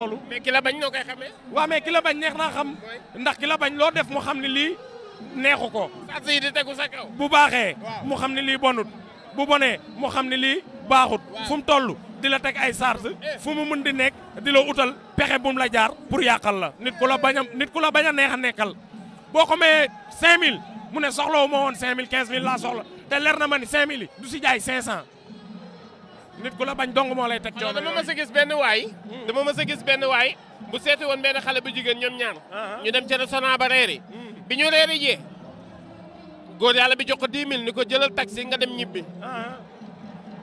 loolu mais ki la bañ noo koy xamee. waaw mais ki la bañ neex naa xam ndax ki la bañ loo def mu xam ne lii neexu ko. saa yi di tegu sa kaw. bu baaxee mu xam ne lii bonut bu bonee mu xam ne lii baaxut fu mu toll di la teg ay charge fu mu mën di nekk di la utal pexe bu mu la jaar pour yàqal la nit ku la bañ a neex a nekkal boo ko mayee 5000 mu ne soxlawu ma woon 5000 15000 laa soxla te leer na ma ni 5000 yi du si jaay 500 nit ku la bañ dong moo lay teg coono. dama mës a gis benn waay. dama mës a gis benn waay bu seeti woon benn xale bu jigéen ñoom ñaar. ñu dem ca restaurant ba reeri. bi ñu reeri jee góor yàlla bi jox ko 10 000 ni ko jëlal taxi nga dem ñibbi.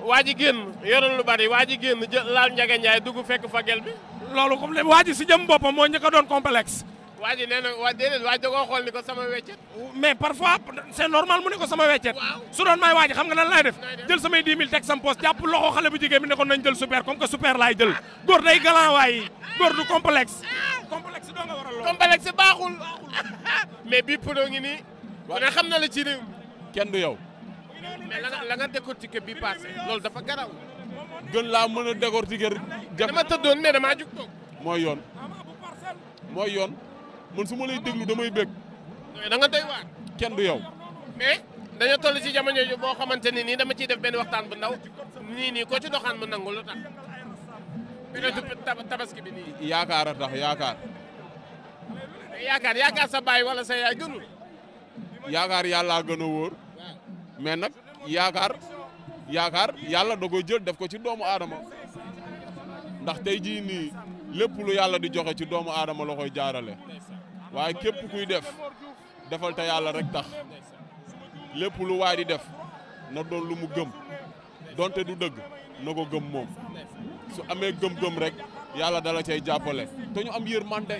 waa ji génn yorul lu bari waa ji génn jël laal Ndiaga Ndiaye dugg fekk fa gel bi. loolu comme waa ji si jëm boppam moo njëkk a doon complexe. waa ji nee na waa déedéet waa ji da koo xool ni ko sama weccet. mais parfois c'est normal mu ne ko sama weccet. su doon may waa ji xam nga nan laay def jël samay 10 000 teg sam poste jàpp loxo xale bu jigéen bi ne ko nañ jël super comme que super laay jël góor day galant waaye góor du complexe. complexe doo nga waral loolu. complexe baaxul. mais bii pono ngi nii. waaw ne xam na la ci réew mi. kenn du yow. mais la nga décortiquer bii passé loolu dafa garaw. gën laa mën a décortiquer. dama tëddoon mais damaa jug toog. mooy yoon. mooy yoon man su ma lay déglu damay bëgg. da nga doy waar. kenn du yow. mais dañoo toll ci jamono ji boo xamante ne nii dama ciy def benn waxtaan bu ndaw nii ko ci doxaan mu nangu lu tax. période tabaski bi nii. yaakaar a tax yaakaar. yaakaar sa baay wala sa yaay gënul. yaakaar yàllaa gën a wóor. mais nag yaakaar yàlla da koy jël def ko ci doomu aadama ndax tey jii nii lépp lu yàlla di joxe ci doomu aadama la koy jaarale waaye képp kuy defal te yàlla rek tax lépp lu waay di def na doon lu mu gëm donte du dëgg na ko gëm moom su amee gëm-gëm rek yàlla dala cay jàppale te ñu am yërmande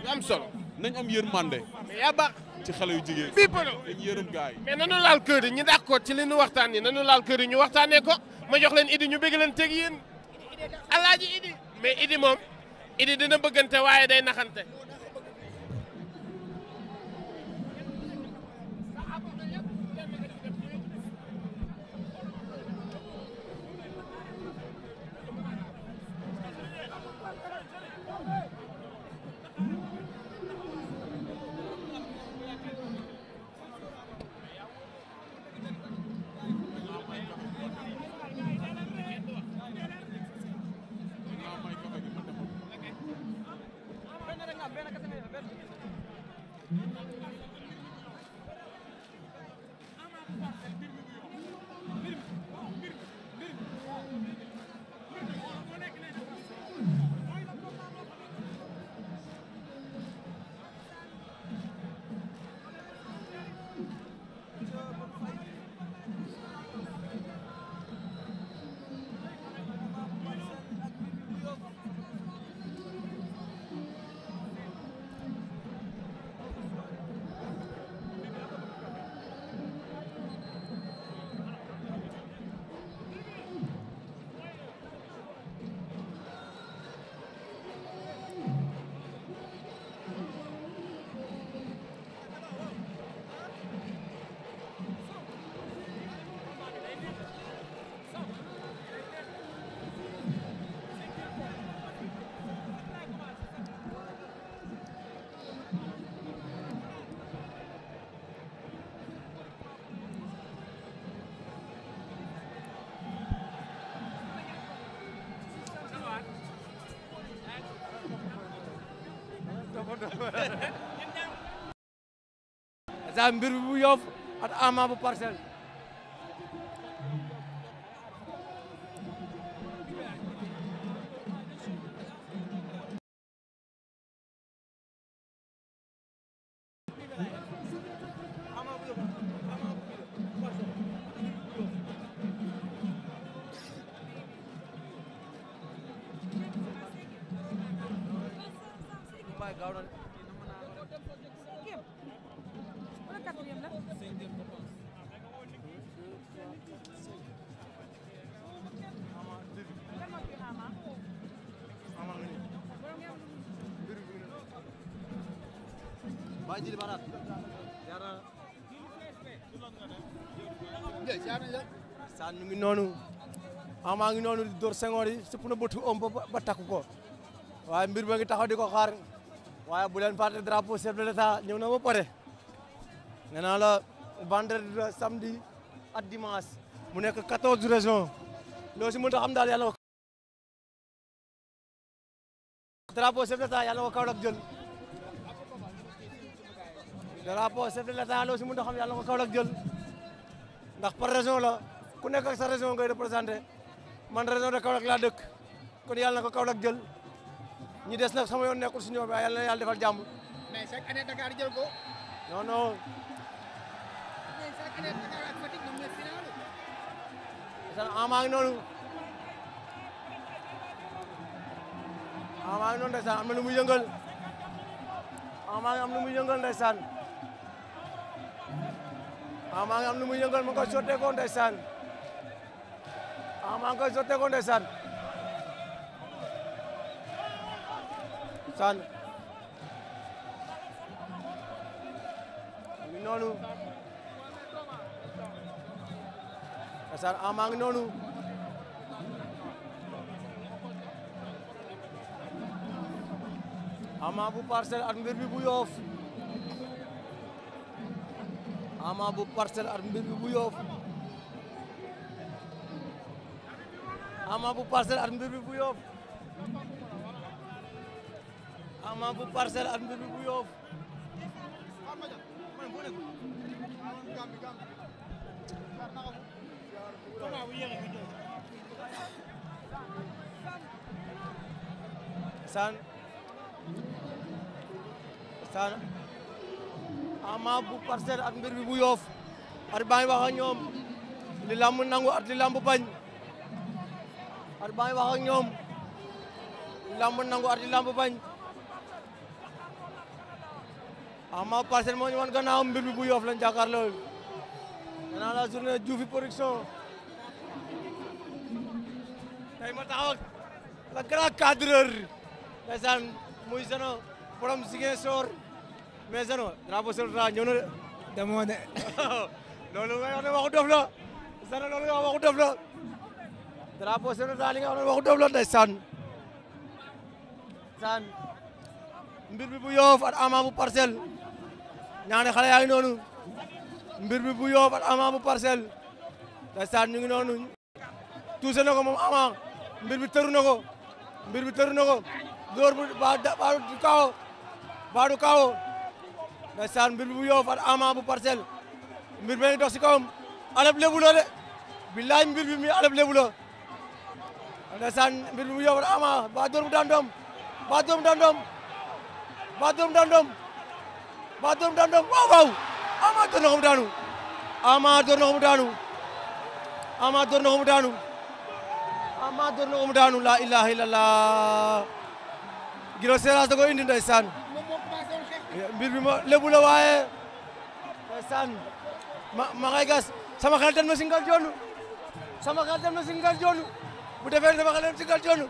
yu am solo nañ am yërmande mais yaa baax ci xale yu jigéen bii pono dañ yërëm gaay mais nanu laal kër yi ñu d'accord ci li ñu waxtaan yi nanu laal kër yi ñu waxtaanee ko ma jox leen Idi ñu bëgg leen teg yéen alaaji Idi mais Idi moom Idi dina bëggante waaye day naxante sa mbir bu Yoff ak Ama bu Parcelles saan ñu ngi noonu Ama ngi noonu di dóor sengoor yi sëpp na bëtu om ba takku ko waaye mbir ba ngi taxaw di ko xaar waaye bu leen fàtte drapeau chef de l'État ñëw na ba pare nee naa la vendredi la samedi ak dimanche mu nekk 14 régions loo si mën a xam daal yàlla ko drapeau chef de l'État yàlla ko Kaolack jël drapeau chef de l'État loo si mën a xam yàlla ko Kaolack jël ndax par région la ku nekk ak sa région ngay représenté man région de Kaolack laa dëkk kon yàlla na ko Kaolack jël ñi des nag sama yoon nekkul si ñoom waaye yàlla na yàlla defal jàmm. mais chaque année Dakar jël ko. non non. mais chaque année Dakar ak Fatick ñoom ñooy final. maa ngi noonu. maa ngi noonu ndeysaan am na lu muy yëngal. maa ngi am lu muy yëngal ndeysaan. maa ngi am lu muy yëngal mu ngi koy sotteekoo ndeysaan. maa ngi koy sotteekoo ndeysaan. Saan ngi noonu Saan maa ngi noonu Ama bu Parcelles ak mbir bi bu Yoff Ama bu Parcelles ak mbir bi bu Yoff Ama bu Parcelles ak mbir bi bu Yoff Ama bu Parcelles ak mbir bi bu Yoff Saan Ama bu Parcelles ak mbir bi bu Yoff ar baa ngi wax ak ñoom li lamb nangu at li lamb bañ ar baa ngi wax ak ñoom li lamb nangu at li lamb bañ Ama Parcelles moo ñu wan gannaaw mbir bi bu Yoff lañ jàkkaarloo danaa la journée Diouf production tey ma taxaw ak le grand cadreur ndeysaan muy Zeno borom Ziguinchor mais Zeno drapeau chef de l'État ñëw na de demoo de. loolu nga wax ne waxu dof la Zeno loolu nga wax waxu dof la drapeau chef de l'État li nga wax ne waxu dof la ndeysaan saan mbir bi bu Yoff ak Ama bu Parcelles ñaari xale yaa ngi noonu mbir bi bu Yoff ak Ama bu Parcelles ndeysaan ñu ngi noonu tuuse na ko moom Ama mbir bi tëru na ko mbir bi tëru na ko dóor bu baadu kaawo ndeysaan mbir bi bu Yoff ak Ama bu Parcelles mbir bi ngi dox si kawam alab lebu la de billaay mbir bi mi alab lebu la ndeysaan mbir bi bu Yoff ak Ama ba dóor bu daan doom ba dóor bu daan doom ba dóor bu daan doom ba dóor bu daan doom waaw waaw Ama dóor na ko mu daanu Ama dóor na ko mu daanu Ama dóor na ko mu daanu Ama dóor na ko mu daanu la ilaha illallah Guiro Seras da ko indi ndeysaan mbir bi ma lebu la waaye ndeysaan ma ngay gas sama xel dem na si ngal joonu sama xel dem na si ngal joonu bu defee sama xel dem si ngal joonu